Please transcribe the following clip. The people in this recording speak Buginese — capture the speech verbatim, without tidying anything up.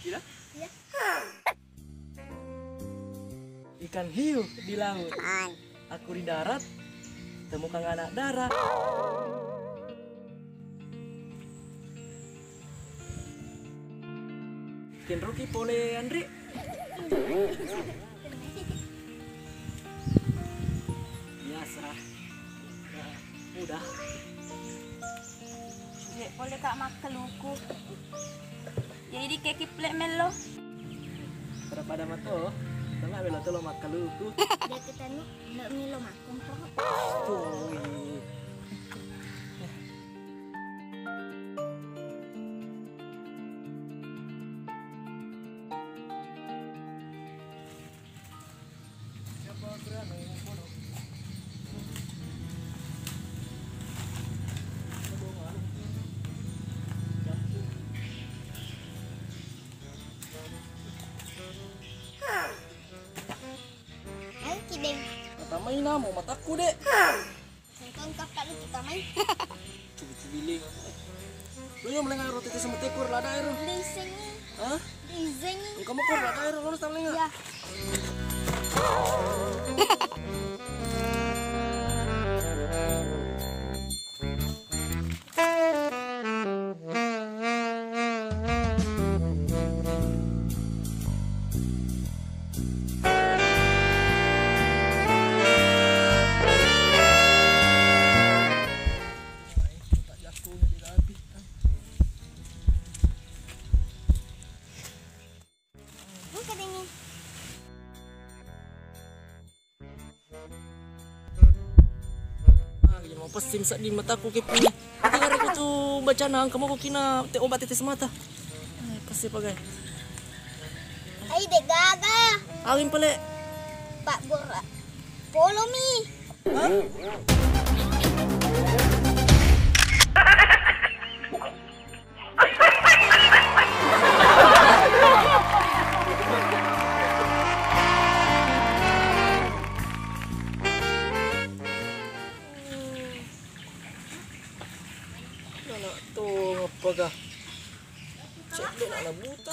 Iya. Ikan hiu di laut. Aku di darat, temukan anak dara. Kenroki pole, Andri. Biasa. Mudah. Dek, pole ka makkaluku. Jadi keki plek melo. Pada-pada mato, tengah melo tolo makkaluku. Dia ketemu, ndak melo makan kok. Tuh. Ayo, Kideng. Matamai namo matakku, Dek. Sengkang kakak lu kita main. Cubi-cubi ling. Lu yang melengah roti itu sama tekur lada air. Lisengi. Hah? Lisengi. Engkau mau kur lada air, lu sama lengah. Ya. Buka dingin. Ah, iya, mau pessing sedding mataku kepini. Tapi karena aku tuh bacana angka mau kukina te obat tetes mata. Eh, pasti pakai. Ai, de gaga. Awin pale. Pak Bora. Follow me. Hah? Anak tongeng apa ga? Cedde nak buta.